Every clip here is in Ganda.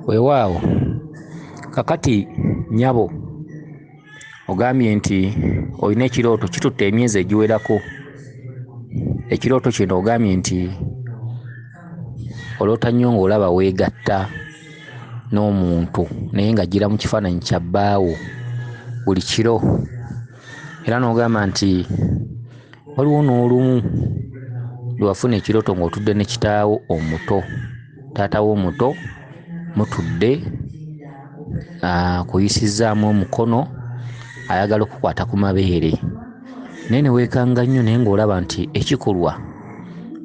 Weewaawo kakati nnyabo ogambye nti olina ekirooto kitutte emyezi egiwerako. Ekirooto kino ogambye nti oloota nnyo ng'olaba weegatta n'omuntu naye ng'ajjira mu kifaananyi kya bbaawo buli kiro, era n'ogamba nti waliwo n'olumu lwe wafuna ekirooto ng'otudde ne kitaawo omuto, taata wo omuto mutudde akuyisizzaamu omukono ayagala okukukwata ku mabeere naye ne weekanga nnyo naye ng'olaba nti ekikolwa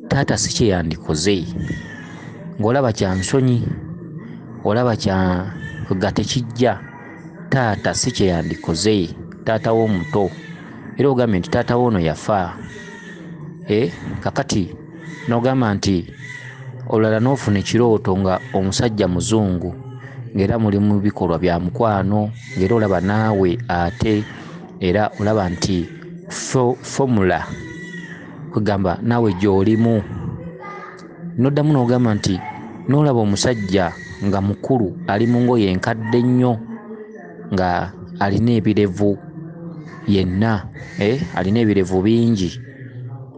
taata si kye yandikoze, ng'olaba kya nsonyi, olaba kya nga tekijja, taata si kye yandikoze, taata wo omuto era ogambye nti taata wo ono yafa. Kakati n'ogamba nti olulala n'ofuna ekirooto nga omusajja muzungu ng'era muli mu bikolwa bya mukwano ng'era olaba naawe ate era olaba nti fomula kwegamba naawe gy'olimu. N'oddamu n'ogamba nti n'olaba omusajja nga mukulu ali mu ngoye enkadde nnyo nga alina ebirevu yenna, alina ebirevu bingi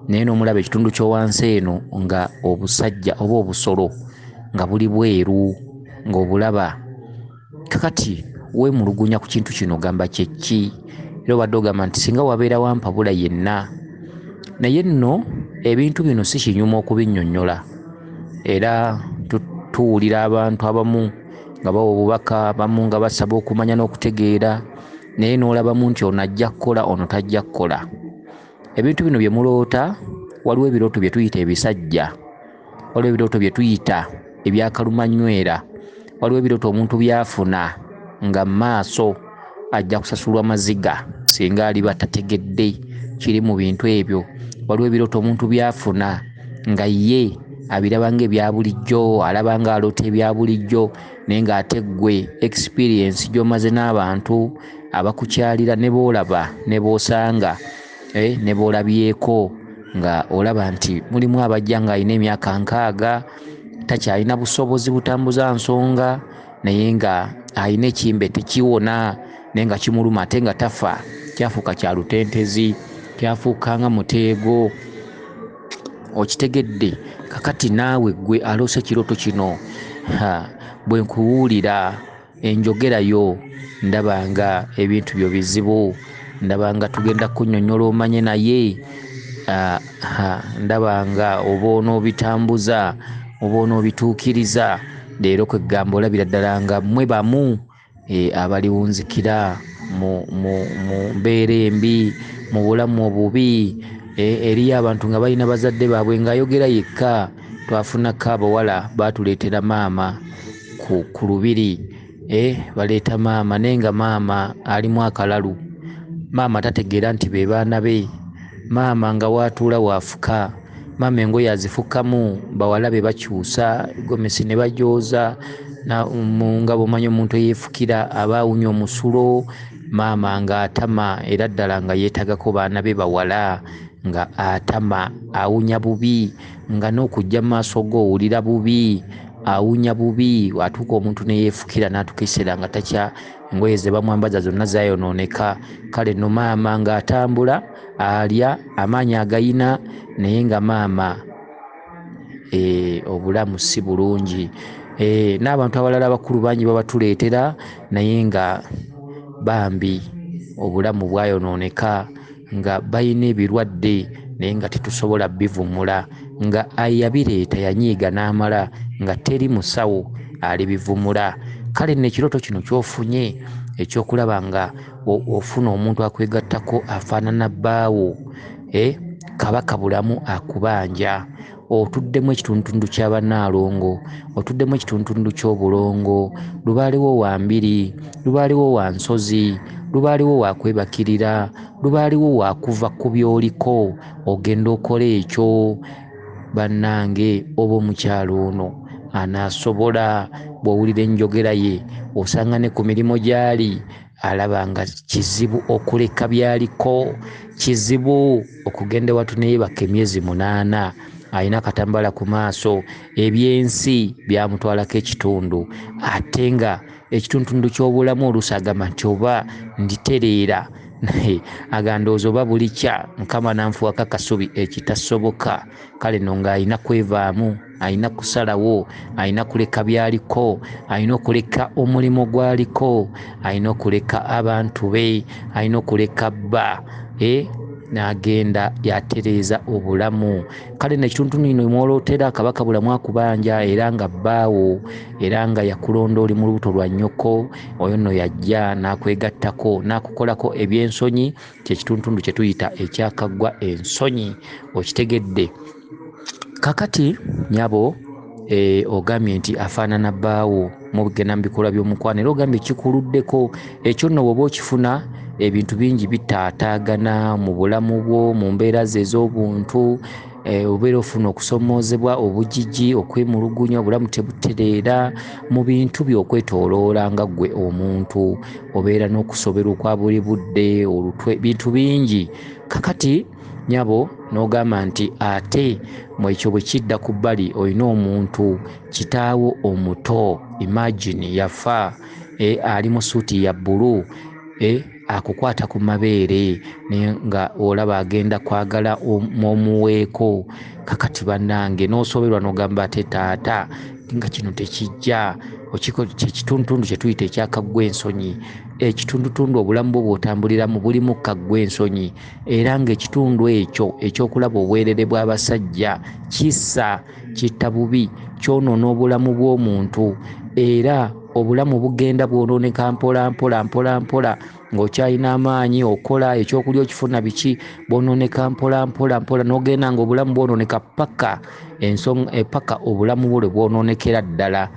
naye n'omulaba ekitundu ky'owansi eno nga obusajja oba obusolo nga buli bweru ng'obulaba. Kakati weemulugunya ku kintu kino ogamba kye ki? Era obadde ogamba nti singa wabeerawo ampabula yenna. Naye nno ebintu bino si kinyumu okubinnyonnyola, era tuwulira abantu abamu nga bawa obubaka, abamu nga basaba okumanya n'okutegeera, naye n'olabamu nti ono ajja kukola, ono tajja kukola. Ebintu bino bye muloota, waliwo ebirooto bye tuyita ebisajja, waliwo ebirooto bye tuyita ebyakalumannywera, waliwo ebirooto omuntu by'afuna nga mu maaso ajja kusasulwa maziga singa aliba tategedde kiri mu bintu ebyo. Waliwo ebirooto omuntu by'afuna nga ye abiraba ng'ebya bulijjo, alaba ng'aloota ebya bulijjo naye ng'ate ggwe experience gy'omaze n'abantu abakukyalira ne b'olaba ne b'osanga ne b'olabyeko nga olaba nti mulimu abajja ng'alina emyaka 60 takyalina busobozi butambuza nsonga naye nga alina ekimbe tekiwona naye nga kimuluma ate nga tafa, kyafuuka kya lutentezi, kyafuuka nga muteego. Okitegedde? Kakati naawe ggwe aloose ekirooto kino, bwe nkuwulira enjogera yo ndaba nga ebintu byo bizibu, ndaba nga tugenda kunnyonnyola omanye naye ndaba nga oba onoobitambuza oba onoobituukiriza. Leero kwegamba olabira ddala nga mmwe bamu abaliwunzikira mu mbeera embi, mu bulamu obubi. Eriyo abantu nga balina bazadde baabwe ng'ayogera yekka. Twafunako abawala baatuleetera maama ku lubiri, baleeta maama naye nga maama alimu akalalu, maama tategeera nti be baana be, maama nga waatuula waafuka, maama engoye azifukamu, bawala be bakyusa gomesi ne bajooza, nga bw'omanyi omuntu eyeefukira aba awunya omusulo, maama ng'atama era ddala nga yeetagako baana be bawala, nga atama awunya bubi, nga n'okujja mu maaso go owulira bubi, awunya bubi, atuuka omuntu ne yeefukira n'atuuka ekiseera nga takya, engoye ze bamwambaza zonna zaayonooneka. Kale nno maama ng'atambula alya amaanyi agayina naye nga maama obulamu si bulungi. N'abantu abalala abakulu bangi babatuleetera naye nga bambi obulamu bwayonooneka, nga balina ebirwadde naye nga tetusobola bivumula, nga ayabireeta yanyiiga n'amala nga teri musawo alibivumula. Kale nno ekirooto kino ky'ofunye ekyokulaba nga ofuna omuntu akwegattako afaanana bbaawo, Kabaka Bulamu akubanja, otuddemu ekitundutundu kya bannaalongo, otuddemu ekitundutundu ky'obulongo, lubaalewo wa mbiri, lubaalewo wa nsozi, lubaalewo wa kwebakirira, lubaalewo wa kuva ku by'oliko ogenda okola ekyo. Bannange oba omukyala ono anaasobola? Bw'owulira enjogera ye osanga ne ku mirimu gy'ali alaba nga kizibu okuleka by'aliko, kizibu okugenda ewatu ne yeebaka emyezi 8 alina akatambala ku maaso, ebyensi byamutwalako ekitundu, ate nga ekitundutundu ky'obulamu oluusi agamba nti oba nditereera, naye agandowooza oba bulikya Mukama nanfuwako akasubi ekitasoboka. Kale nno ng'alina kwevaamu, alina kusalawo, alina kuleka by'aliko, alina okuleka omulimu gw'aliko, alina okuleka abantu be, alina okuleka bba, n'agenda yatereeza obulamu. Kale nno ekitundutundu ino mw'olootera Kabaka Bulamu akubanja, era nga bbaawo, era nga yakulonda oli mu lubuto lwa nnyoko, oyo nno yajja n'akwegattako n'akukolako ebyensonyi, kye kitundutundu kye tuyita ekyakaggwa ensonyi. Okitegedde? Kakati nnyabo, ogambye nti afaanana bbaawo mugenda mu bikolwa by'omukwano, era ogambye kikuluddeko. Ekyo nno bw'oba okifuna, ebintu bingi bitaataagana mu bulamu bwo, mu mbeera ze ez'obuntu, obeera ofuna okusomoozebwa, obugigi, okwemulugunya, obulamu tebutereera mu bintu by'okwetooloola nga ggwe omuntu, obeera n'okusoberwa okwa buli budde, olutwe, bintu bingi. Kakati nnyabo n'ogamba nti ate mwekyo bwe kidda ku bbali, olina omuntu kitaawo omuto, imagine yafa, ali mu suuti ya bbulu, akukwata ku mabeere naye nga olaba agenda kwagala omuweeko. Kakati bannange n'osoberwa n'ogamba ate taata nga kino tekijja. Kyekitundutundu kye tuyita ekyakaggwa ensonyi. Ekitundutundu obulamu bwo bw'otambuliramu bulimu kaggwa ensonyi, era ng'ekitundu ekyo ekyokulaba obwerere bw'abasajja kissa, kitta bubi, kyonoona obulamu bw'omuntu, era obulamu bugenda bwonooneka mpola mpola mpola mpola, ng'okyalina amaanyi okola ekyokulya okifuna biki, bwonooneka mpola mpola mpola, n'ogenda ng'obulamu bwonooneka paka ensonga, paka obulamu bwo lwe bwonoonekera ddala,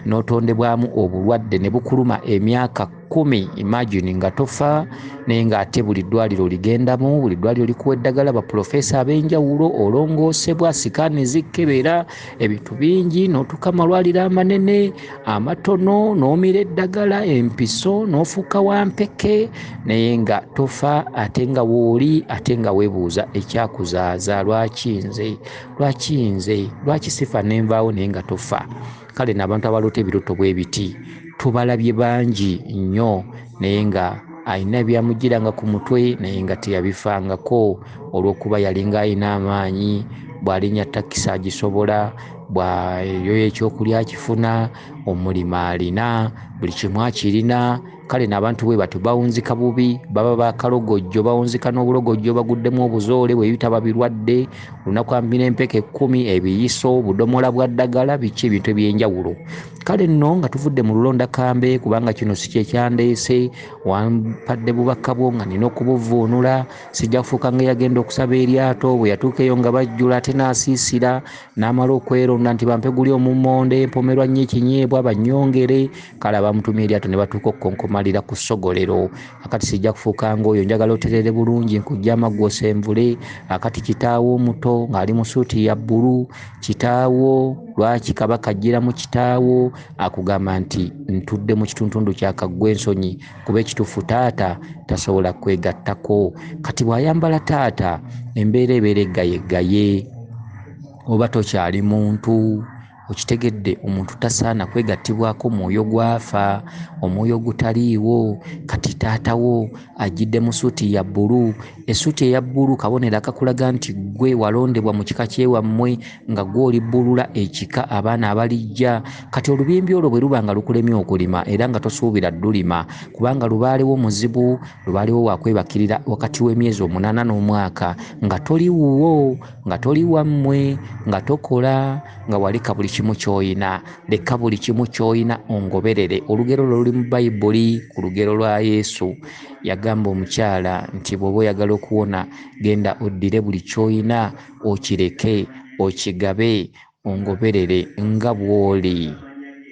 n'otondebwamu obulwadde ne bukuluma emyaka 10. Imagine nga tofa, naye ng'ate buli ddwaliro ligendamu, buli ddwaliro likuwa eddagala, baprofesa ab'enjawulo, olongoosebwa, sikaani zikkebera, ebintu bingi, n'otuuka amalwaliro amanene amatono, n'omira eddagala, empiso, n'ofuuka wa mpeke, naye nga tofa, ate nga w'oli, ate nga weebuuza ekyakuzaaza, lwaki nze, lwaki nze, lwaki sifa ne nvaawo, naye nga tofa. Kale n'abantu abaloota ebirooto bwe biti tubalabye bangi nnyo, naye nga alina ebyamugiranga ku mutwe, naye nga teyabifangako olw'okuba yalinga alina amaanyi, bw'alinnya takisi agisobola, bw'ayoya ekyokulya akifuna, omulimu alina, buli kimu akirina. Kale n'abantu bwe batyo bawunzika bubi, baba bakalogojjo, bawunzika n'obulogojjo, baguddemu obuzoole bwe bitaba birwadde, olunaku ambi n'empeke 10, ebiyiso, obudomola bwa ddagala, biki ebintu eby'enjawulo. Kale nno nga tuvudde mu lulonda kambe, kubanga kino si kye kyandeese, wampadde bubaka bwo nga nina okubuvuunula, sijja kufuuka nga eyagenda okusaba eryato, bwe yatuuka eyo nga bajjula ate n'asiisira, n'amala okweronda nti bampe guli omummonde, mpomerwa nnyo ekinyeebwa, bannyongere. Kale abamutumya eryato ne batuuka okukonkomalira ku ssogolero. Akati sijja kufuuka ng'oyo, njagala oterere bulungi, nkujja amaggwa osenvule. Akati kitaawo omuto ng'ali mu suuti ya bbulu, kitaawo lwaki Kabaka ajjira mu kitaawo, akugamba nti ntudde mu kitundutundu kya kaggwa ensonyi, kuba ekituufu taata tasobola kwegattako. Kati bw'ayambala taata, embeera ebeera eggayeggaye, oba tokyali muntu. Okitegedde, omuntu tasaana kwegattibwako mwoyo gwafa, omwoyo ogutaliiwo. Kati taatawo ajjidde mu suuti ya bbulu. Essuuti eya bbulu kabonero akakulaga nti ggwe walondebwa mu kika ky'ewammwe, nga ggwe olibbulula ekika abaana abalijja. Kati olubimbi olwo bwe luba nga lukulemye okulima, era nga tosuubira ddulima, kubanga lubaalewo muzibu, lubaalewo wakwebakirira wakati w'emyezi 8 n'omwaka, nga toli wuwo, nga toli wammwe, nga tokola, nga waleka buli kimu ky'oyina. Leka buli kimu ky'oyina ongoberere. Olugero lwo luli mu Bayibuli, ku lugero lwa Yesu. Yagamba omukyala nti bw'oba oyagala okuwona, genda oddire buli ky'oyina, okireke, okigabe, ongoberere nga bw'oli.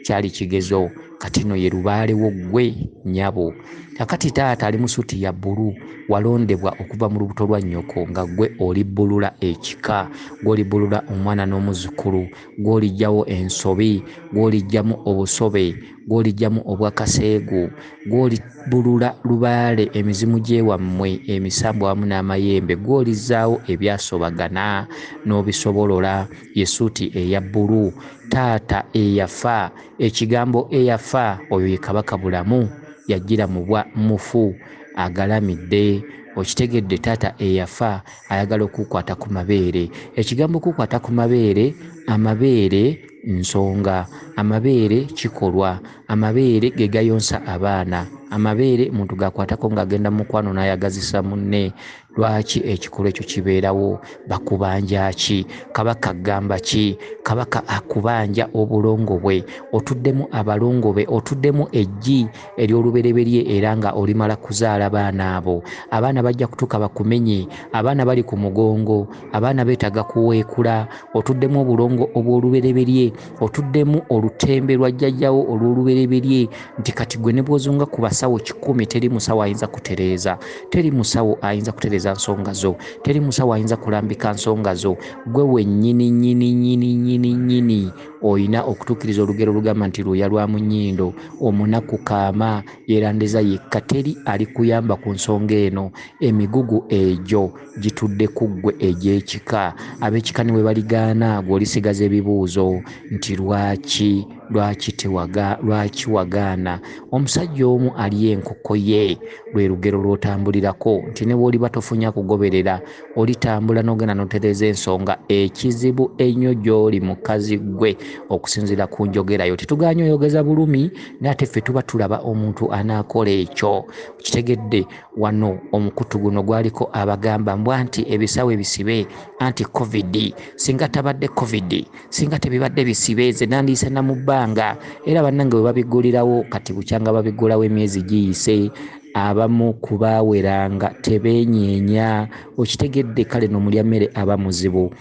Kyali kigezo. Kati no ye lubaale wo ggwe nnyabo. Kakati taata ali mu suuti ya bbulu, walondebwa okuva mu lubuto lwa nnyoko nga ggwe olibbulula ekika, gw'olibbulula omwana n'omuzzukulu, gw'oliggyawo ensobi, gw'oliggyamu obusobe, gw'oliggyamu obwakaseegu, gw'olibbulula lubaale emizimu gy'ewammwe, emisambwa wamu n'amayembe, gw'olizzaawo ebyasobagana n'obisobolola. Ye suuti eya bbulu. Taata eyafa, ekigambo eyafa, oyo ye Kabaka Bulamu, yajjira mu bwa mufu agalamidde. Okitegedde? Taata eyafa ayagala okukwata ku mabeere. Ekigambo okukwata ku mabeere, amabeere nsonga, amabeere kikolwa, amabeere ge gayonsa abaana, amabeere muntu gakwatako ng'agenda mu mukwano n'ayagazisa munne. Lwaki ekikolwa ekyo kibeerawo? Bakubanja ki? Kabaka agamba ki? Kabaka akubanja obulongo bwe. Otuddemu abalongo be, otuddemu eggi ery'olubereberye era nga olimala kuzaala baana abo. Abaana bajja kutuuka bakumenye, abaana bali ku mugongo, abaana beetaaga kuweekula. Otuddemu obulongo obw'olubereberye, otuddemu olutembe lwa jjajjawo olw'olubereberye, nti kati gwe ne bw'ozunga ku basawo 10 teri musawo ayinza kutereeza, teri musawo ayinza kutereeza nsonga zo, teri musawo ayinza kulambika nsonga zo. Gwe wennyini nnyini nnyini nnyini nnyini oyina okutuukiriza olugero olugamba nti luuya lwa mu nnyindo, omunaku kaama yeerandeza yekka, teri alikuyamba ku nsonga eno. Emigugu egyo gitudde ku ggwe egy'ekika. Ab'ekika ne bwe baligaana, gwe olisigaza ebibuuzo nti lwaki, lwaki tewaga, lwaki wagaana? Omusajja omu alya enkoko ye, lwe lugero lw'otambulirako nti ne bw'oliba tofunya kugoberera, olitambula n'ogenda n'otereeza ensonga. Ekizibu ennyo gy'oli mukazi ggwe okusinziira ku njogerayo. Tetugaanye oyogeza bulumi, naye ate ffe tuba tulaba omuntu anaakola ekyo. Kitegedde wano omukutu guno gwaliko abagamba mbwa nti ebisawo ebisibe anti COVID, singa tabadde COVID, singa tebibadde bisibe nze nandiyise na mu bbanga. Era bannange bwe babigulirawo kati bukyanga babigulawo emyezi giyise, abamu ku baaweranga tebeenyeenya. Okitegedde? Kale n'omulya mmere aba muzibu,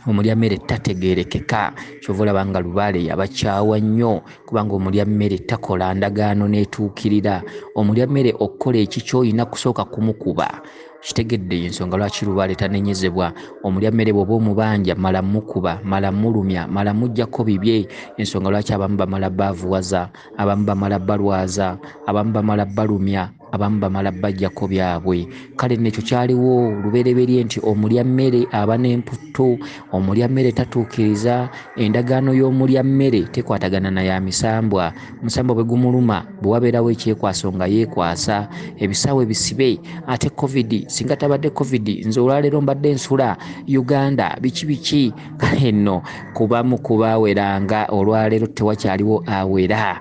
omulya mmere tategeerekeka. Ky'ova olaba nga lubaale yabakyawa nnyo, kubanga omulya mmere takola ndagaano n'etuukirira. Omulya mmere okukola ekikyo olina kusooka kumukuba. Kitegedde ensonga lwaki lubaale tanenyezebwa. Omulya mmere bw'oba omubanja, mala mukuba, mala mulumya, mala muggyako bibye. Ensonga lwaki abamu bamala baavuwaza, abamu bamala balwaza, abamu bamala balumya, abamu bamala bajjako byabwe. Kale nno ekyo kyaliwo lubereberye nti omulya mmere aba n'emputtu, omulya mmere tatuukiriza endagaano y'omulya mmere tekwatagana na ya misambwa. Omusambwa bwe gumuluma, bwe wabeerawo ekyekwaso nga yeekwasa, ebisawo ebisibe. Ate COVID, singa tabadde COVID, nze olwaleero mbadde nsula Uganda, biki biki. Kale nno kubamu kubaaweranga olwaleero tewakyaliwo awera.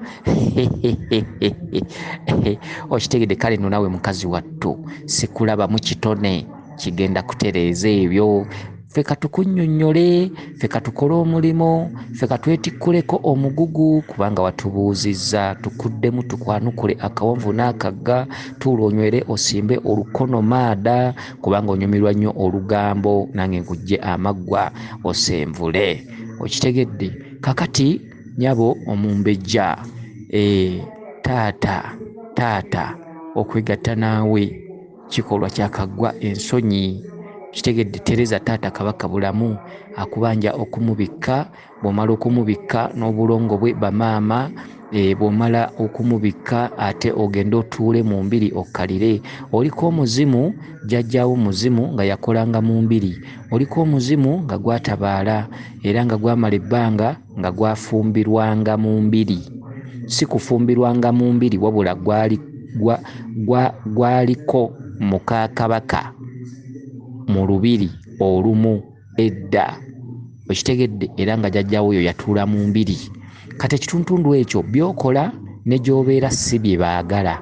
Okitegedde? Kale nno naawe mukazi wattu sikulabamu kitone kigenda kutereeza ebyo. Ffe katukunnyonnyole, ffe katukole omulimu, ffe katwetikkuleko omugugu, kubanga watubuuzizza tukuddemu tukwanukule akawonvu n'akagga, tuula onywere osimbe olukono maada, kubanga onyumirwa nnyo olugambo, nange nkujje amaggwa osenvule. Okitegedde? Kakati nnyabo omumbejja, taata, taata okwegatta naawe kikolwa kya kaggwa ensonyi. Kitegedde? Tereza taata Kabaka Bulamu akubanja okumubikka. Bw'omala okumubikka n'obulongo bwe bamaama, bw'omala okumubikka ate ogende otuule mu mbiri okkalire. Oliko omuzimu, jjajjaawo muzimu nga yakolanga mu mbiri. Oliko omuzimu nga gwatabaala era nga gwamala ebbanga nga gwafumbirwanga mu mbiri. Si kufumbirwanga mu mbiri, wabula gwaliko muka kabaka mu lubiri olumu edda. Okitegedde? Era nga jjajjaawo oyo yatuula mu mbiri. Kati ekituntundu ekyo by'okola ne gy'obeera si bye baagala,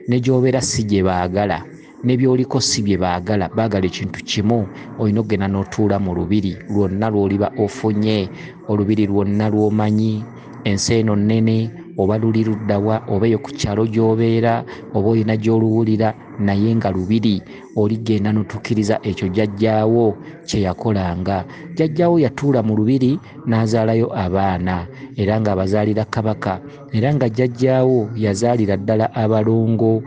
ne gy'obeera si gye baagala, ne by'oliko si bye baagala. Baagala ekintu kimu, olina okugenda n'otuula mu lubiri lwonna lw'oliba ofunye, olubiri lwonna lw'omanyi. Ensi eno nnene, oba luli luddawa, oba eyo ku kyalo gy'obeera, oba olina gy'oluwulira, naye nga lubiri oligenda n'otuukiriza ekyo jjajjaawo kye yakolanga. Jjajjaawo yatuula mu lubiri n'azaalayo abaana era ng'abazaalira kabaka, era nga jjajjaawo yazaalira ddala abalongo.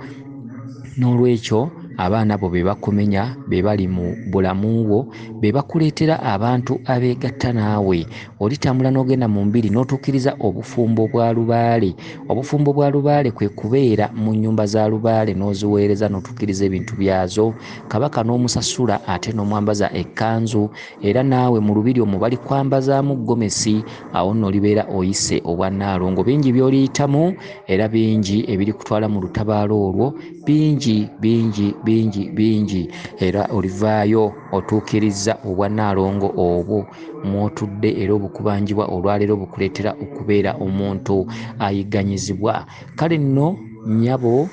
N'olwekyo abaana abo be bakumenya, be bali mu bulamu bwo, be bakuleetera abantu abeegatta naawe. Olitambula n'ogenda mu mbiri n'otuukiriza obufumbo bwa lubaale. Obufumbo bwa lubaale kwe kubeera mu nnyumba za lubaale n'oziweereza n'otuukiriza ebintu byazo, kabaka n'omusasula ate n'omwambaza ekkanzu, era naawe mu lubiri omwo balikwambazaamu gomesi. Awo nno olibeera oyise obwannaalongo. Bingi by'oliyitamu era bingi ebirikutwala mu lutabaalo olwo, bingi bingi bingi bingi, era olivaayo otuukiriza obwannaalongo obwo mw'otudde, era obukubanjibwa olwaleero bukuleetera okubeera omuntu ayigganyizibwa. Kale nno nnyabo,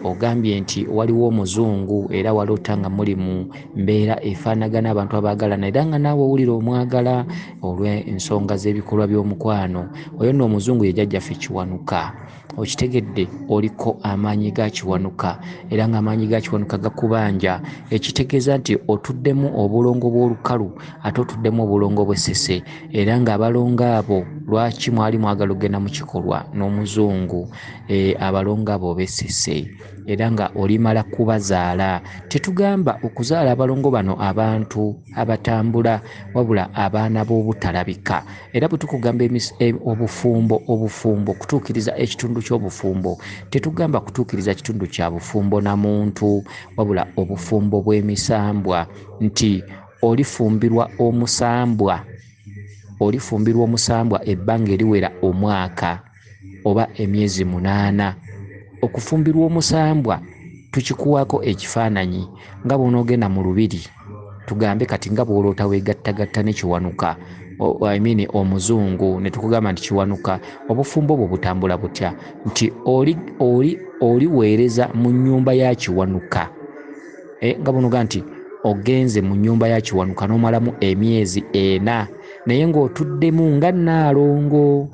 ogambye nti waliwo omuzungu era waloota nga muli mu mbeera efaanagana abantu abaagalana, era nga naawe owulira omwagala olw'ensonga z'ebikolwa by'omukwano. Oyo nno omuzungu ye jjajjaffe Kiwanuka. Okitegedde, oliko amaanyi ga Kiwanuka, era ng'amaanyi ga Kiwanuka gakubanja, ekitegeeza nti otuddemu obulongo bw'olukalu ate otuddemu obulongo bw'essese, era ng'abalongo abo lwaki mwali mwagala okugenda mu kikolwa n'omuzungu, abalongo abo b'essese, era nga olimala kubazaala. Tetugamba okuzaala abalongo bano abantu abatambula, wabula abaana b'obutalabika. Era bwe tukugamba obufumbo, obufumbo kutuukiriza ekitundu ky'obufumbo, tetugamba kutuukiriza kitundu kya bufumbo na muntu, wabula obufumbo bw'emisambwa, nti olifumbirwa omusambwa, olifumbirwa omusambwa ebbanga eriwera omwaka oba emyezi 8. Okufumbirwa omusambwa tukikuwaako ekifaananyi nga bw'onoogenda mu lubiri, tugambe kati nga bw'oloota weegattagatta ne Kiwanuka, I mean omuzungu, ne tukugamba nti Kiwanuka, obufumbo bwo butambula butya? Nti oliweereza mu nnyumba ya Kiwanuka. Nga bw'onoga nti ogenze mu nnyumba ya Kiwanuka n'omalamu emyezi 4, naye ng'otuddemu nga nnaalongo,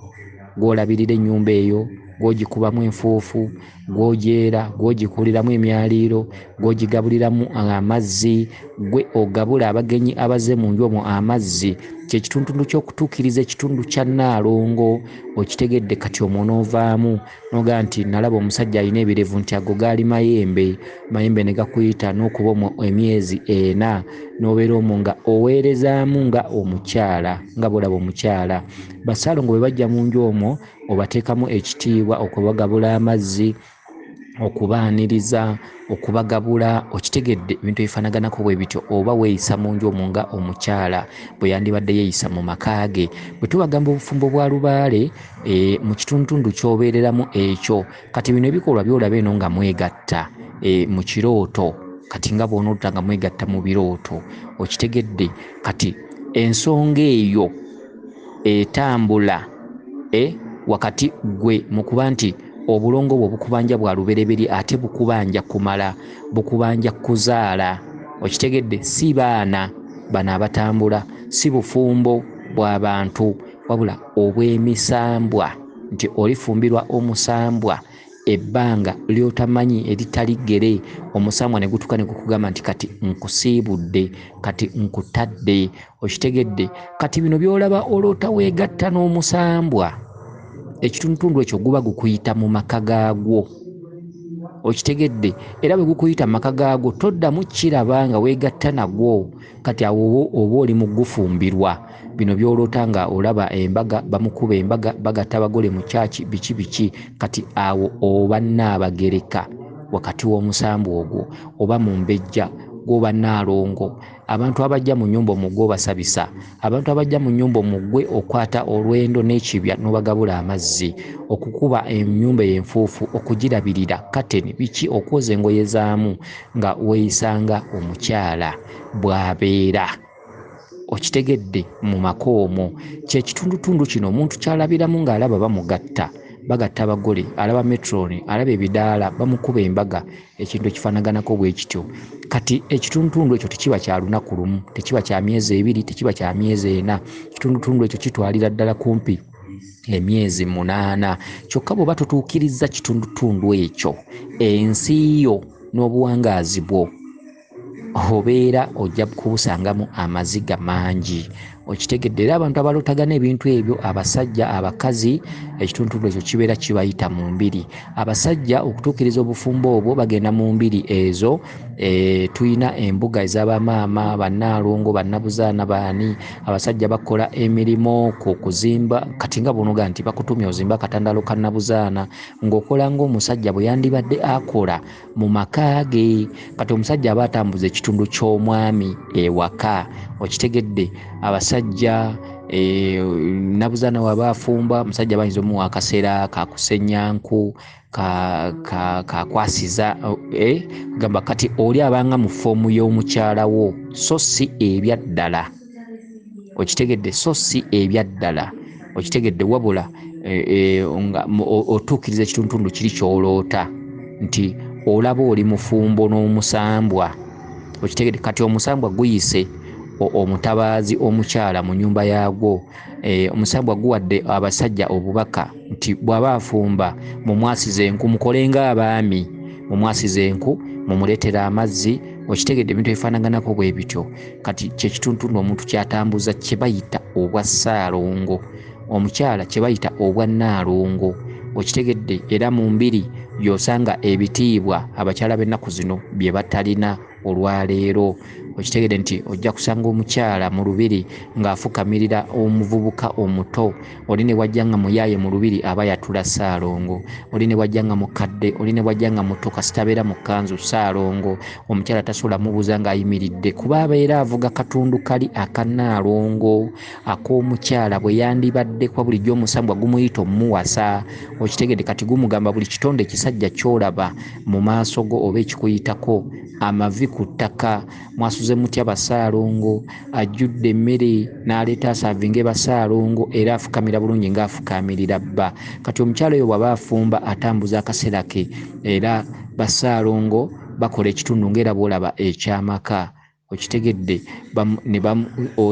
gw'olabirira ennyumba eyo, gw'ogikubamu enfuufu, gw'ogyera, gw'ogikuliramu emyaliiro, gw'ogigabuliramu amazzi, gwe ogabula abagenyi abazze mu nju omwo amazzi. Kye kitundutundu ky'okutuukiriza ekitundu kya nnaalongo. Okitegedde? Kati omwo n'ovaamu n'ogamba nti nalaba omusajja alina ebirevu, nti ago gaali mayembe, mayembe ne gakuyita n'okuba omwo emyezi 4, n'obeera omwo nga oweerezaamu nga omukyala, nga bw'olaba omukyala. Basaalongo bwe bajja mu nju omwo obateekamu ekitiibwa, okubagabula amazzi, okubaaniriza, okubagabula, okitegedde, ebintu ebifaanaganako bwe bityo. Oba weeyisa mu nju omwo nga omukyala bwe yandibadde yeeyisa mu maka ge. Bwe tubagamba obufumbo bwa lubaale, mu kitundutundu ky'obeereramu ekyo, kati bino ebikolwa by'olaba eno nga mwegatta mu kirooto, kati nga bw'onoota nga mwegatta mu birooto, okitegedde. Kati ensonga eyo etambula wakati gwe mu kuba nti obulongo bwo bukubanja bwa lubereberye, ate bukubanja kumala, bukubanja kuzaala, okitegedde. Si baana bano abatambula, si bufumbo bw'abantu, wabula obw'emisambwa, nti olifumbirwa omusambwa ebbanga ly'otamanyi eritali ggere, omusambwa ne gutuuka ne gukugamba nti kati nkusiibudde, kati nkutadde, okitegedde. Kati bino by'olaba oloota weegatta n'omusambwa, ekitundutundu ekyo guba gukuyita mu maka gaagwo, okitegedde. Era bwe gukuyita mu maka gaagwo toddamu kiraba nga weegatta nagwo, kati awo oba oli mu gufumbirwa. Bino by'oloota nga olaba embaga, bamukuba embaga, bagatta abagole mu kyaki, biki biki, kati awo oba nnaabagereka wakati w'omusambwa ogwo, oba mumbejja gw'oba nnaalongo. Abantu abajja mu nnyumba omwo gw'obasabisa, abantu abajja mu nnyumba omwo gwe okwata olwendo n'ekibya n'obagabula amazzi, okukuba ennyumba eyo enfuufu, okugirabirira, kateni biki, okwoza engoye zaamu nga weeyisanga omukyala bw'abeera, okitegedde, mu maka omwo. Kye kitundutundu kino omuntu ky'alabiramu ng'alaba bamugatta, bagatta abagole, alaba metroni, alaba ebidaala, bamukuba embaga, ekintu ekifaanaganako bwe kityo. Kati ekitundutundu ekyo tekiba kya lunaku lumu, tekiba kya myezi 2, tekiba kya myezi 4. Ekitundutundu ekyo kitwalira ddala kumpi emyezi 8. Kyokka bw'oba totuukirizza kitundutundu ekyo, ensi yo n'obuwangaazi bwo obeera ojja kubusangamu amaziga mangi. Okitegedde? Era abantu abalootagana ebintu ebyo, abasajja, abakazi, ekitundutundu ekyo kibeera kibayita mu mbiri. Abasajja okutuukiriza obufumbo obwo bagenda mu mbiri ezo. Tulina embuga ez'abamaama, bannaalongo, bannabuzaana, baani. Abasajja bakola emirimu ku kuzimba. Kati nga bw'onoga nti bakutumye ozimbe akatandalo ka nnabuzaana, ng'okola ng'omusajja bwe yandibadde akola mu maka ge. Kati omusajja aba atambuza ekitundu ky'omwami ewaka. Okitegedde? Abasajja, nnabuzaana waba afumba, omusajja bayinza omuwa akaseera kakusenya nku, kakwasiza, gamba kati oli abanga mu foomu y'omukyala wo, so si ebyaddala. Okitegedde? So si ebyaddala. Okitegedde? Wabula nga otuukiriza ekitundutundu kiri ky'oloota nti olaba oli mufumbo n'omusambwa. Okitegedde? Kati omusambwa guyise omutabaazi omukyala mu nnyumba yaagwo. Omusambwa guwadde abasajja obubaka nti bw'aba afumba mumwasize enku, mukole ng'abaami, mumwasize enku, mumuleetere amazzi. Okitegedde? Ebintu ebifaanaganako bwe bityo. Kati kye kitundutundu omuntu ky'atambuza kye bayita obwa ssaalongo, omukyala kye bayita obwa nnaalongo. Okitegedde? Era mu mbiri gy'osanga ebitiibwa abakyala b'ennaku zino bye batalina olwaleero. Okitegedde nti ojja kusanga omukyala mu lubiri ng'afukamirira omuvubuka omuto, oli ne bw'ajja nga muyaaye mu lubiri aba yatula ssaalongo, oli ne bw'ajja nga mukadde, oli ne bw'ajja nga muto, kasita abeera mu kkanzu ssaalongo. Omukyala tasobola mubuuza ng'ayimiridde, kuba abeera avuga katundu kali akannaalongo ak'omukyala bwe yandibadde, kuba bulijjo omusambwa gumuyita omumuwasa. Okitegedde? Kati gumugamba buli kitonde ekisajja ky'olaba mu maaso go oba ekikuyitako, amavi ku ttaka, mwasuze mutya basaalongo, ajjudde emmere n'aleeta asaavinge basaalongo, era afukamira bulungi ng'afukamirira bba. Kati omukyala oyo bw'aba afumba atambuza akaseera ke, era basaalongo bakola ekitundu ng'era bw'olaba eky'amaka. Okitegedde?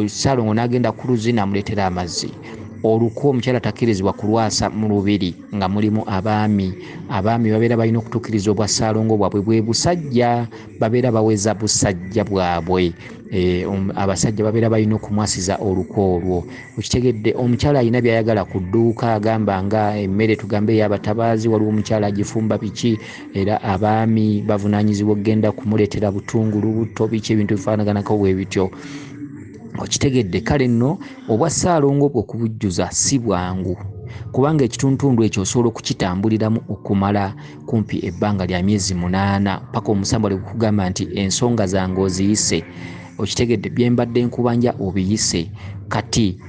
Ssaalongo n'agenda ku luzzi n'amuleetera amazzi. Oluku omukyala takkirizibwa kulwasa mu lubiri nga mulimu abaami. Abaami babeera balina okutuukiriza obwa ssaalongo bwabwe bwe busajja, babeera baweza busajja bwabwe. Abasajja babeera balina okumwasiza oluku olwo. Okitegedde? Omukyala alina by'ayagala ku dduuka, agamba nga emmere tugambe ey'abatabaazi, waliwo omukyala agifumba biki, era abaami bavunaanyizibwa okugenda kumuleetera butungulu, butto, biki, ebintu ebifaanaganako bwe bityo. Okitegedde? Kale nno obwa ssaalongo bwo okubujjuza si bwangu, kubanga ekitundutundu ekyo osobola okukitambuliramu okumala kumpi ebbanga lya myezi 8 paka omusambwa lwe gukugamba nti ensonga zange oziyise. Okitegedde? Bye mbadde nkubanja obiyise. Kati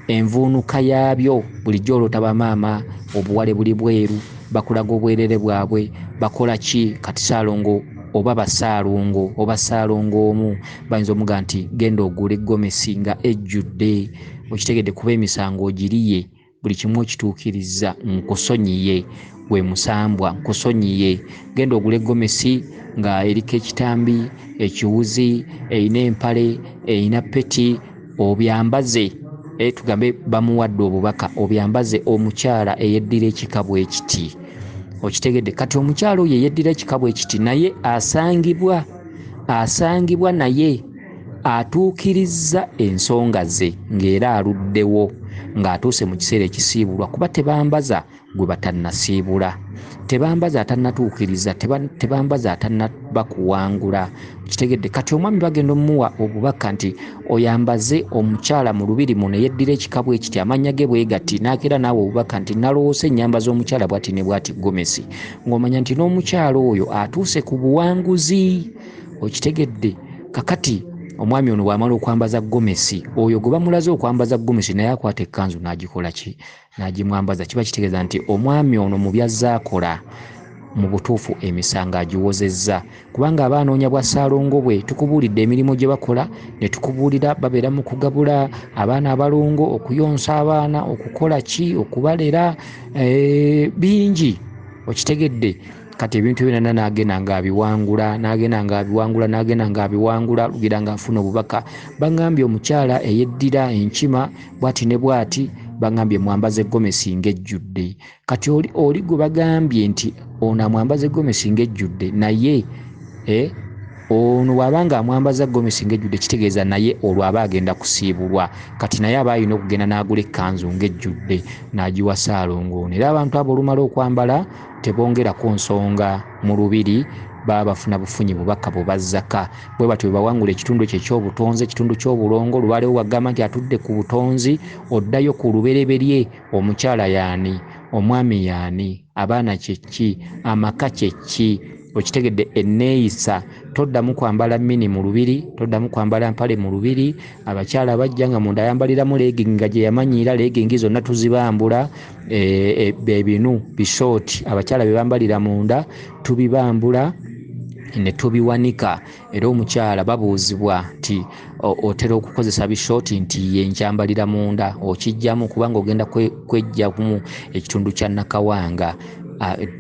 envuunuka yaabyo bulijjo oloota bamaama, obuwale buli bweru, bakulaga obwerere bwabwe, bakola ki? Kati ssaalongo oba basaalongo oba ssaalongo omu bayinza omuga nti genda ogule gomesi nga ejjudde. Okitegedde? Kuba emisango ogiriye, buli kimu okituukirizza, nkusonyiye gwe musambwa, nkusonyiye. Genda ogule gomesi nga eriko ekitambi, ekiwuzi, erina empale, erina peti, obyambaze. Tugambe bamuwadde obubaka, obyambaze omukyala eyeddira ekika bwe kiti. Okitegedde? Kati omukyala oyo eyeddira ekika bwe kiti naye asangibwa naye atuukirizza ensonga ze ng'era aluddewo ng'atuuse mu kiseera ekisiibulwa, kuba tebambaza gwe batannasiibula, tebambaza atannatuukiriza, tebambaza atannaba kuwangula. Okitegedde? Kati omwami bagenda omuwa obubaka nti oyambaze omukyala mu lubiri muno eyeddira ekika bwe kiti, amannya ge bwe gati, n'akeera naawe obubaka nti nalowoose ennyamba z'omukyala bw'ati ne bw'ati gomesi, ng'omanya nti n'omukyala oyo atuuse ku buwanguzi. Okitegedde? Kakati omwami ono bw'amala okwambaza gomesi, oyo gwe bamulaze okwambaza gomesi naye akwata ekkanzu n'agikola ki? N'agimwambaza. Kiba kitegeeza nti omwami ono mu by'azze akola mu butuufu emisango agiwozezza, kubanga aba anoonya bwa ssaalongo bwe. Tukubuulidde emirimu gye bakola, ne tukubuulira babeera mu kugabula abaana abalongo, okuyonsa abaana, okukola ki, okubalera, bingi. Okitegedde? Kati ebintu byonna n'agenda ng'abiwangula, n'agenda ng'abiwangula, n'agenda ng'abiwangula, lugira ng'afuna obubaka. Bangambye omukyala eyeddira enkima bw'ati ne bw'ati, Bagambye mwambaze gomesi ng'ejjudde. Kati oli gwe bagambye nti ono amwambaze gomesi ng'ejjudde, naye ono bw'aba nga amwambaza gomesi ng'ejjudde, kitegeeza naye olwo aba agenda kusiibulwa. Kati naye aba alina okugenda n'agula ekkanzu ng'ejjudde n'agiwa Ssaalongo ono. Era abantu abo olumala okwambala tebongerako nsonga mu lubiri, baba bafuna bufunyi bubaka bubazzaka. Bwe batyo bwe bawangula ekitundu ekyo eky'obutonzi, ekitundu ky'obulongo. Lubaale wagamba nti atudde ku butonzi, oddayo ku lubereberye. Omukyala y'ani? Omwami y'ani? Abaana kye ki? Amaka kye ki? Okitegedde? Enneeyisa, toddamu kwambala mini mu lubiri, toddamu kwambala mpale mu lubiri. Abakyala bajja nga munda ayambaliramu legging nga gye yamanyiira, legging zonna tuzibambula. Ebinu bishooti abakyala bye bambalira munda tubibambula ne tubiwanika. Era omukyala babuuzibwa nti otera okukozesa bishooti? Nti ye nkyambalira munda. Okijjamu kubanga ogenda kwejjamu ekitundu kya nakawanga.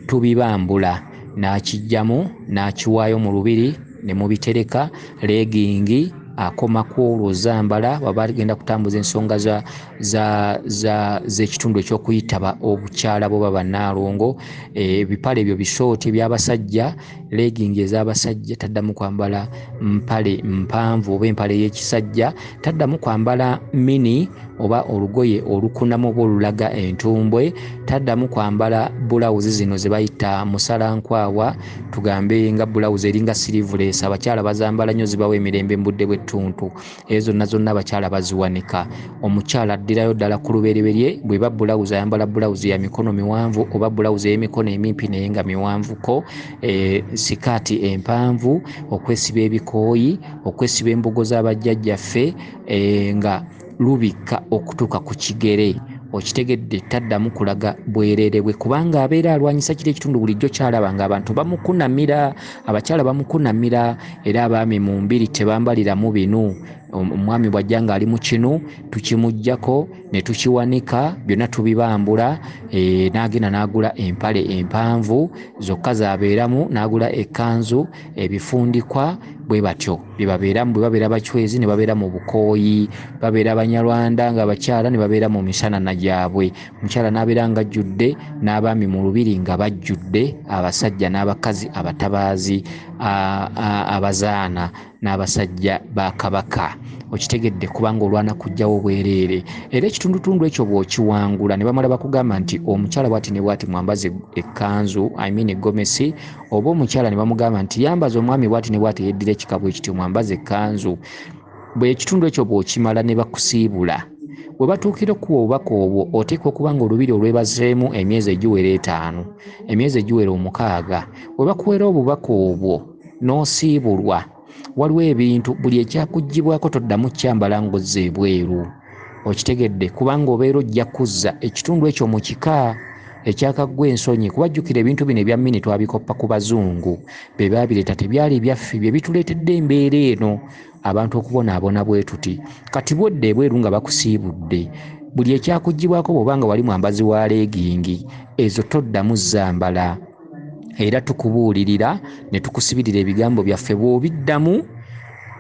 Tubibambula, n'akijjamu n'akiwaayo mu lubiri ne mubitereka. Legging akomako olwo zambala baba agenda kutambuza ensonga z'ekitundu eky'okuyitaba obukyala bwe baba Nnaalongo. Ebipale ebyo bishooti eby'abasajja, legging ez'abasajja, taddamu kwambala mpale mpanvu oba empale y'ekisajja, taddamu kwambala mini oba olugoye olukunamu oba olulaga entumbwe, taddamu kwambala bulawuzi zino ze bayita musalankwawa, tugambe nga bulawuzi eringa sleeveless, abakyala bazambala nnyo, zibawa emirembe mu budde bw'ettuntu. Ezo zonna zonna abakyala baziwanika. Omukyala addirayo ddala ku lubereberye. Bw'eba bulawuzi, ayambala bulawuzi ya mikono miwanvu oba bulawuzi ey'emikono emimpi naye nga miwanvuko, sikaati empanvu, okwesiba ebikooyi, okwesiba embugo z'abajjajjaffe, nga lubikka okutuuka ku kigere. Okitegedde? Taddamu kulaga bwereere bwe, kubanga abeera alwanyisa kiri ekitundu bulijjo kyalaba ng'abantu bamukunamira, abakyala bamukunamira. Era abaami mu mbiri tebambaliramu binu. Omwami bw'ajja ng'ali mu kinu, tukimuggyako ne tukiwanika, byonna tubibambula. N'agenda n'agula empale empanvu zokka z'abeeramu, n'agula ekkanzu, ebifundikwa, bwe batyo bye babeeramu. Bwe babeera bacwezi ne babeera mu bukooyi, babeera Banyarwanda nga bakyala ne babeera mu misanana gyabwe. Omukyala n'abeera ng'ajjudde, n'abaami mu lubiri nga bajjudde, abasajja n'abakazi, abatabaazi, abazaana n'abasajja ba Kabaka. Okitegedde? Kubanga olwana kuggyawo bwereere. Era ekitundutundu ekyo bw'okiwangula ne bamala bakugamba nti omukyala bw'ati ne bw'ati mwambaze ekkanzu, I mean egomesi, oba omukyala ne bamugamba nti yambaza omwami bw'ati ne bw'ati yeddira ekika bwe kityo, mwambaze ekkanzu. Bwe ekitundu ekyo bw'okimala ne bakusiibula, bwe batuukira okuwa obubaka obwo, oteekwa okuba nga olubiri olwebazeemu emyezi egiwera 5, emyezi egiwera 6. Bwe bakuwera obubaka obwo n'osiibulwa, waliwo ebintu buli ekyakuggyibwako toddamu kyambala ng'ozza ebweru. Okitegedde? Kubanga obeera ojja kuzza ekitundu ekyo mu kika ekyakaggwa ensonyi. Kuba jjukira, ebintu bino ebya mini twabikoppa ku bazungu, be baabireeta, tebyali byaffe. Bye bituleetedde embeera eno, abantu okubonaabona bwe tuti. Kati bw'odda ebweru nga bakusiibudde, buli ekyakuggyibwako, bw'oba nga wali mwambazi wa legging ezo, toddamu zambala. Era tukubuulirira ne tukusibirira ebigambo byaffe. Bw'obiddamu,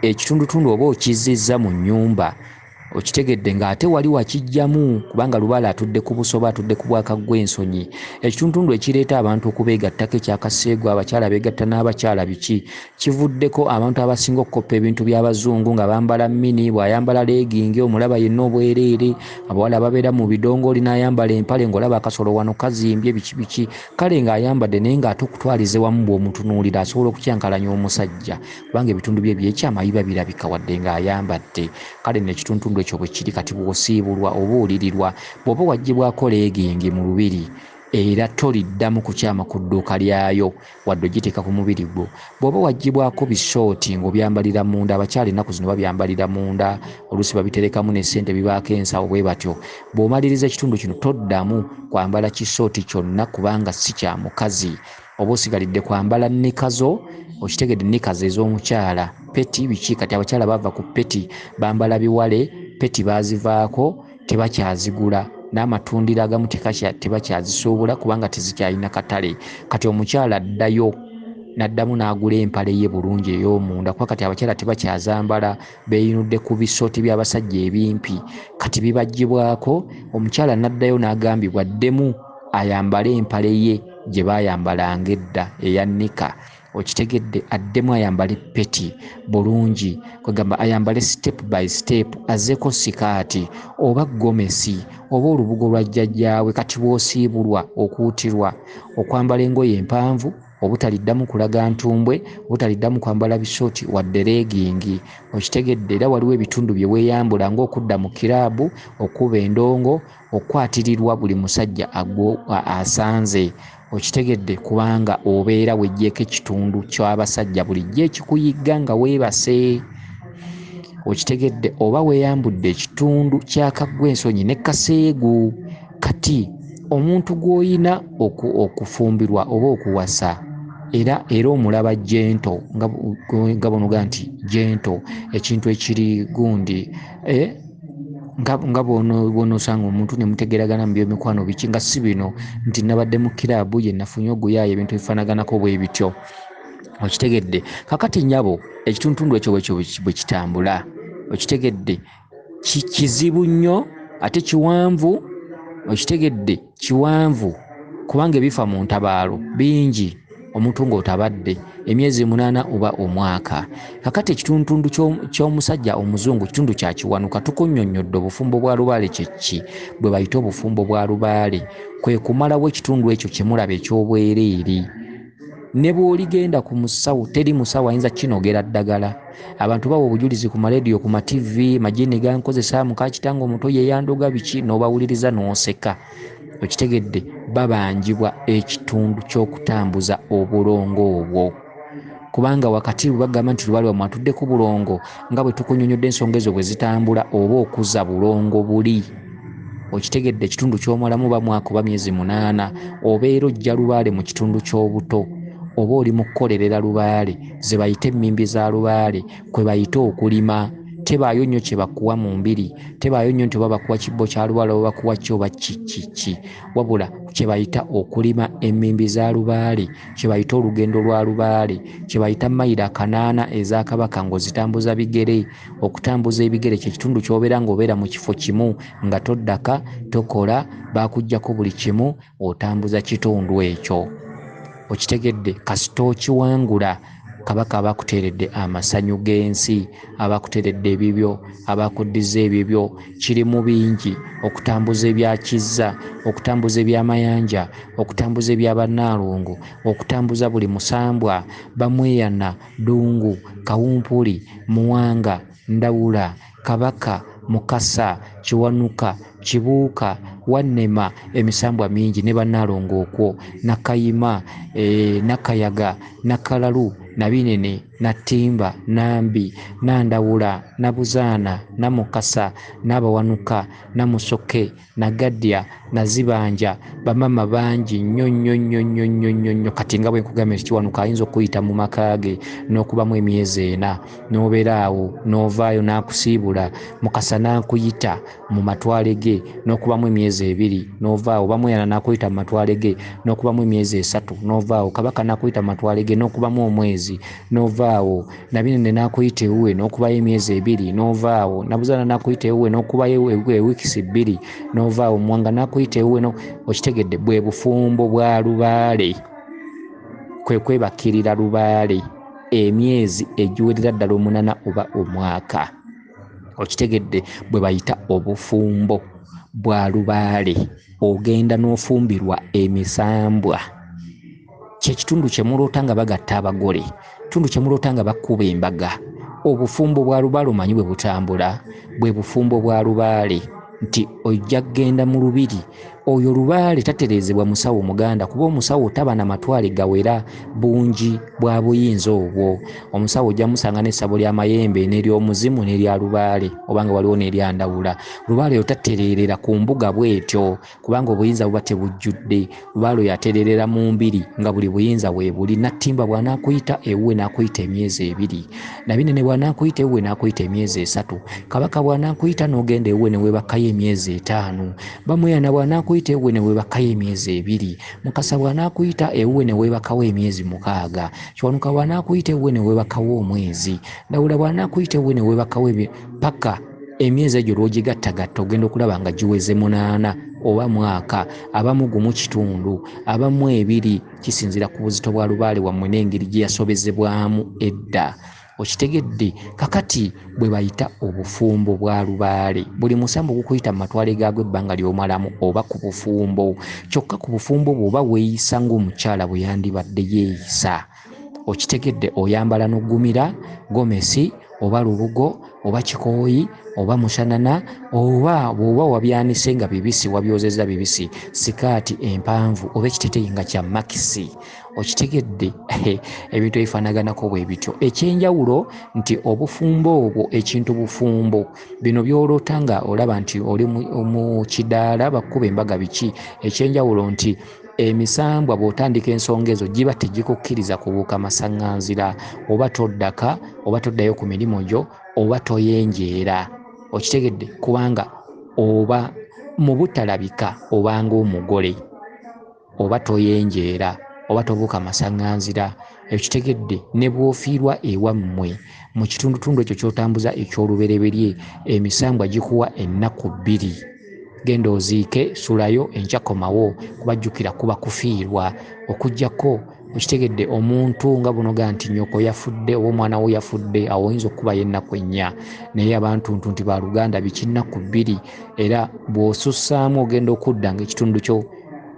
ekitundutundu oba okizzizza mu nnyumba. Okitegedde? Ng'ate wali wakiggyamu, kubanga lubaale atudde ku busoba, atudde ku bwakaggwa ensonyi. Ekitundutundu ekireeta abantu okubeegattako ekyakaseegu, abakyala beegatta n'abakyala, biki, kivuddeko abantu abasinga okukoppa ebintu by'abazungu nga bambala mini. Bw'ayambala legging omulaba yenna obwereere. Abawala babeera mu bidongooli, n'ayambala empale ng'olaba akasolo wano kazimbye, biki biki. Kale ng'ayambadde, naye ng'ate okutwaliza wamu bw'omutunuulira asobola okukyankalanya omusajja, kubanga ebitundu bye byekyama biba birabika wadde ng'ayambadde. Kale nno ekitundutundu ekyo bwe kiri. Kati bw'osiibulwa, obuulirirwa, bw'oba waggyibwako legging mu lubiri, era toliddamu kukyama ku dduuka lyayo wadde ogiteeka ku mubiri gwo. Bw'oba waggyibwako bishooti ng'obyambalira munda, abakyala ennaku zino babyambalira munda, oluusi babiterekamu ne ssente, bibaako ensawo, bwe batyo. Bw'omaliriza ekitundu kino, toddamu kwambala kisooti kyonna, kubanga si kya mukazi. Oba osigalidde kwambala knicker zo. Okitegedde? Knickers ez'omukyala, petty, biki. Kati abakyala bava ku petty, bambala biwale. Petty baazivaako, tebakyazigula, n'amatundiro agamu tebakyazisuubula kubanga tezikyalina katale. Kati omukyala addayo N'addamu n'agula empale ye bulungi ey'omunda, kuba kati abakyala tebakyazambala, beeyinudde ku bisooti by'abasajja ebimpi, kati bibaggyibwako. Omukyala n'addayo n'agambibwa addemu ayambale empale ye gye baayambalanga edda eya nika. Okitegedde? Addemu ayambale peti bulungi, kwegamba ayambale step by step, azzeeko sikaati oba gomesi oba olubugo lwa jjajjaawe. Kati bw'osiibulwa okuutirwa okwambala engoye empanvu, obutaliddamu kulaga ntumbwe, obutaliddamu kwambala bisooti wadde leegingi. Okitegedde? Era waliwo ebitundu bye weeyambula ng'okudda mu kiraabu, okukuba endongo, okukwatirirwa buli musajja asanze. Okitegedde? Kubanga obeera weggyeko ekitundu ky'abasajja bulijjo ekikuyigga nga weebase. Okitegedde? Oba weeyambudde ekitundu kya kaggw'ensonyi ne kaseegu. Kati omuntu gw'olina okufumbirwa oba okuwasa, era omulaba gentle, nga bw'onoga nti gentle, ekintu ekiri gundi, nga bw'onoosanga omuntu ne mutegeeragana mu by'emikwano biki, nga si bino nti nabadde mu kiraabu ye nafunye oguyaaye, ebintu ebifaanaganako bwe bityo. Okitegedde? Kakati nnyabo, ekitundutundu ekyo bwe kitambula. Okitegedde? Kizibu nnyo ate kiwanvu. Okitegedde? Kiwanvu kubanga ebifa mu ntabaalo bingi, omuntu ng'otabadde emyezi 8 oba omwaka. Kakati ekitundutundu ky'omusajja omuzungu kitundu kya Kiwanuka. Tukunnyonnyodde obufumbo bwa lubaale kye ki, bwe bayita obufumbo bwa lubaale, kwe kumalawo ekitundu ekyo kye mulaba eky'obwereere. Ne bw'oligenda ku musawo, teri musawo ayinza kinogera ddagala. Abantu bawa obujulizi ku marediyo, ku ma TV, majini gankozesa, muka kitange omuto ye yandoga biki, n'obawuliriza n'oseka. Okitegedde? Babanjibwa ekitundu ky'okutambuza obulongo obwo, kubanga wakati bagamba nti lubaale wammwe atudde ku bulongo, nga bwe tukunnyonnyodde ensonga ezo bwe zitambula, oba okuza bulongo buli. Okitegedde? Ekitundu ky'omalamu oba mwaka oba myezi 8, obeera ojja lubaale mu kitundu ky'obuto, oba oli mu kukolerera lubaale, ze bayita emmimbi za lubaale, kwe bayita okulima. Tebaayo nnyo kye bakuwa mu mbiri, tebaayo nnyo nti oba bakuwa kibbo kya lubaale oba bakuwa ki oba ki ki ki, wabula kye bayita okulima emmimbi za lubaale, kye bayita olugendo lwa lubaale, kye bayita mayiro 8 eza kabaka ng'ozitambuza bigere. Okutambuza ebigere kye kitundu ky'obeera ng'obeera mu kifo kimu nga toddaka, tokola, baakuggyako buli kimu, otambuza kitundu ekyo. Okitegedde? Kasita okiwangula, kabaka aba akuteeredde amasanyu g'ensi, aba akuteeredde ebibyo, aba akuddiza ebibyo. Kirimu bingi: okutambuza ebya Kizza, okutambuza ebyamayanja, okutambuza ebyabannaalongo, okutambuza buli musambwa, Bamweyana, Ddungu, Kawumpuli, Muwanga, Ndawula, Kabaka, Mukasa, Kiwanuka, Kibuuka, Wannema, emisambwa mingi ne bannaalongo okwo, Nakayima, Nakayaga, Nakalalu, Nabinene, Nattimba, Nambi, Nandawula, Nabuzaana, Namukasa, Nabawanuka, Namusoke, Nagadya, Nazibanja, bamama bangi nnyo nnyo nnyo nnyo nnyo nnyo nnyo. Kati nga bwe nkugambye nti Kiwanuka ayinza okuyita mu maka ge n'okubamu emyezi 4, n'obeera awo n'ovaayo n'akusiibula. Mukasa n'akuyita mu matwale ge n'okubamu emyezi 2 n'ovaawo. Bamweyana n'akuyita mu matwale ge n'okubamu emyezi 3 n'ovaawo. Kabaka n'akuyita mu matwale ge n'okubamu omwezi n'ovaawo. Nabinene n'akuyita ewuwe n'okubayo emyezi 2 n'ovaawo. Nabuzaana n'akuyita ewuwe n'okubayo ewiikisi 2 n'ovaawo. Muwanga n'akuyita ewuwe okitegedde? Bwe bufumbo bwa lubaale, kwe kwebakirira lubaale emyezi egiwerera ddala 8 oba omwaka. Okitegedde? Bwe bayita obufumbo bwa lubaale, ogenda n'ofumbirwa emisambwa. Kye kitundu kye muloota nga bagatta abagole, kitundu kye muloota nga bakuba embaga. Obufumbo bwa lubaale omanyi bwe butambula, bwe bufumbo bwa lubaale nti ojja kugenda mu lubiri. Oyo lubaale tatereezebwa musawo muganda, kuba omusawo taba na matwale gawera bungi bwa buyinza obwo. Omusawo ojja musanga n'essabo ly'amayembe n'ery'omuzimu n'erya lubaale, obanga waliwo n'erya ndawula. Lubaale oyo tatereerera ku mbuga bw'etyo, kubanga obuyinza buba tebujjudde. Lubaale oyo atereerera mu mbiri nga buli buyinza weebuli. Nattimba bw'anaakuyita ewuwe n'akuyita emyezi 2, Nabinene bw'anaakuyita ewuwe n'akuyita emyezi 3, Kabaka bw'anaakuyita n'ogenda ewuwe ne weebakayo emyezi 5, Bamweyana bw'anaakuyita bw'anaakuyita ewuwe ne weebakayo emyezi 2, Mukasa bw'anaakuyita ewuwe ne weebakawo emyezi 6, Kiwanuka bw'anaakuyita ewuwe ne weebakawo omwezi, Ndawula bw'anaakuyita ewuwe ne weebakawo paka emyezi egyo lw'ogigattagatta ogenda okulaba nga giweze 8 oba mwaka, abamu 1.5, abamu 2, kisinziira ku buzito bwa lubaale wammwe n'engeri gye yasobezebwamu edda. Okitegedde? Kakati bwe bayita obufumbo bwa lubaale, buli musambu gukuyita mu matwale gaagwo ebbanga ly'omalamu oba ku bufumbo. Kyokka ku bufumbo bw'oba weeyisa ng'omukyala bwe yandibadde yeeyisa. Okitegedde? Oyambala n'oggumira gomesi oba lubugo oba kikooyi oba mushanana, oba bw'oba wabyanise nga bibisi, wabyozezza bibisi, sikaati empanvu oba ekiteeteeyi nga kya makisi. Okitegedde? Ebintu ebifaanaganako bwe bityo. Ekyenjawulo nti obufumbo obwo, ekintu bufumbo, bino by'oloota nga olaba nti oli mu kidaala bakukuba embaga biki, ekyenjawulo nti emisambwa bw'otandika ensonga ezo giba tegikukkiriza kubuuka masaŋŋanzira, oba toddaka, oba toddayo ku mirimu gyo, oba toyenjeera. Okitegedde? Kubanga oba mu butalabika obanga omugole, oba toyenjeera, oba tobuuka masaŋŋanzira. Okitegedde? Ne bw'ofiirwa ewammwe mu kitundutundu ekyo ky'otambuza eky'olubereberye, emisambwa gikuwa ennaku 2. Genda oziike, sulayo, enkya komawo, kubajjukira kuba kufiirwa. Okuggyako okitegedde omuntu nga bunoga nti nnyoko yafudde oba omwana wo yafudde, awo oyinza okukubayo ennaku 4. Naye abantu nti baluganda biki nnaku 2, era bw'osussaamu ogenda okudda ng'ekitundu kyo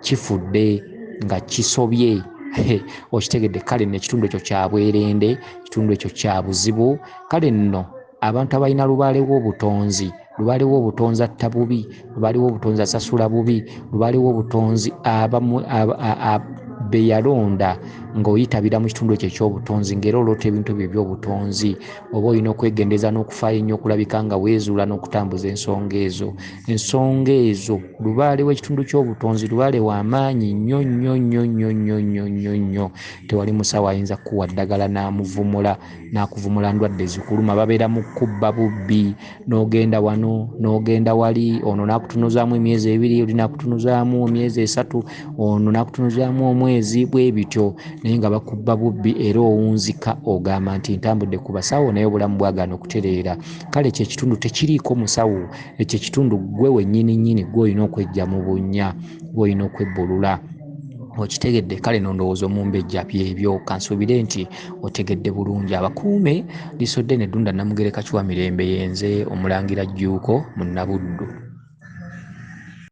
kifudde nga kisobye. Okitegedde? Kale nno ekitundu ekyo kya bwerende, ekitundu ekyo kya buzibu. Kale nno abantu abalina lubaale w'obutonzi, lubaale w'obutonzi atta bubi, lubaale w'obutonzi asasula bubi, lubaale w'obutonzi be yalonda ng'oyitabira mu kitundu ekyo eky'obutonzi, ng'era oloota ebintu ebyo eby'obutonzi, oba olina okwegendereza n'okufaayo ennyo okulabika nga weezuula n'okutambuza ensonga ezo. Ensonga ezo lubaale w'ekitundu ky'obutonzi lubaale w'amaanyi nnyo nnyo nnyo nnyo nnyo nnyo nnyo nnyo. Tewali musawo ayinza kukuwa ddagala n'amuvumula, n'akuvumula ndwadde zikuluma. Babeera mu kubba bubbi, n'ogenda wano n'ogenda wali, ono n'akutunuzaamu emyezi 2, oli n'akutunuzaamu emyezi 3, ono n'akutunuzaamu omwezi, bwe bityo, naye nga bakubba bubbi era owunzika ogamba nti ntambudde ku basawo naye obulamu bwagaana okutereera. Kale ekyo ekitundu tekiriiko musawo, ekyo ekitundu ggwe wennyini nnyini ggwe olina okweggya mu bunnya, ggwe olina okwebbulula. Okitegedde? Kale nno ndowooza omumbejja byebyo, kansuubire nti otegedde bulungi. Abakuume liisodde ne Ddunda Namugereka Kiwa Mirembe, yenze Omulangira Jjuuko Munnabuddu.